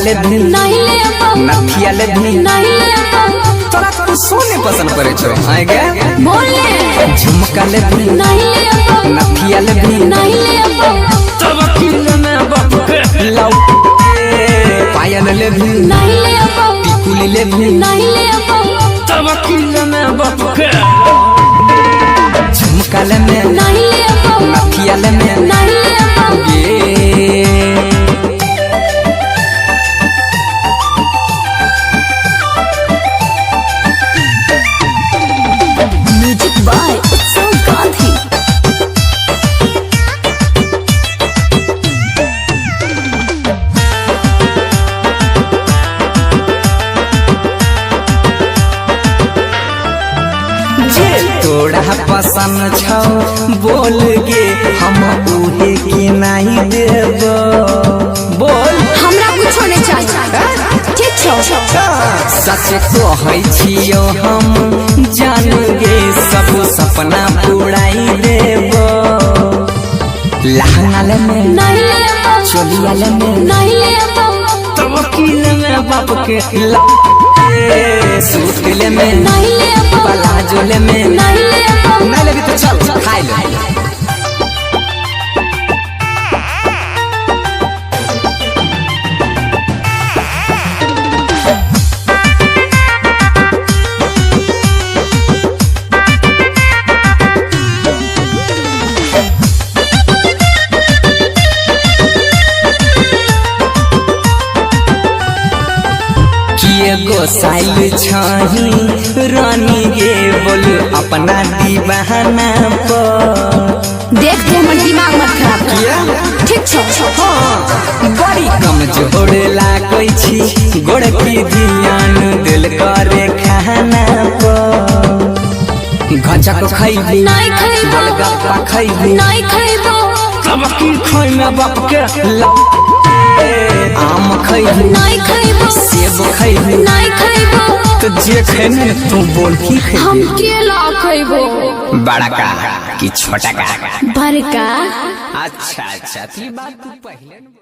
लेबही? नहीं लेबो। नथिया लेबही? नहीं लेबो। तोरा तू सोने पसंद करे छो आए गे? बोले। झुमका लेबही? नहीं लेबो। नथिया लेबही? नहीं लेबो। लाउ पायल लेबही? नहीं लेबो। टिकुली लेबही? नहीं लेबो। झुमका लेमे? नहीं लेबो। नथिया लेमे? नहीं लेबो। गे। म्यूजिक बाय उत्सव गांधी। जे तोरा पसंद छौ बोल गे, हम उहे के नहीं देबो, बोल। हमरा कुछो नहीं चाहिए, ठीक छौ? सच कहै छियौ हम जान गे, सब सपना पुराई देबो। लहंगा लेमे? नहीं लेबो। चोलिया लेमे? नहीं लेबो। बाप के सूट लेमे? नहीं लेबो। प्लाजो लेमे? नहीं लेबो। नहीं लेबी तो चल खाइ ले। किए गोसाइल छही रानी गे, बोल अपना दीवाना पर। देख के हमर दिमाग मत खराब कर, ठीक छौ? बड़ी कमजोर लागै छी गोड़ की, ध्यान दिल करे खाना पर। गजक खैबी? नहीं खैबो। गोलगप्पा खैबी? नहीं खैबो। तब की खैमे बाप के आम खैबी? नहीं खैबो। सेब खैबी? नहीं खैबो। तो जे खैने तू बोल की हम खैबी? केला खैबो। बड़ा का कि छोटा का? बड़का। अच्छा अच्छा, तू बात तू पहले न बोल।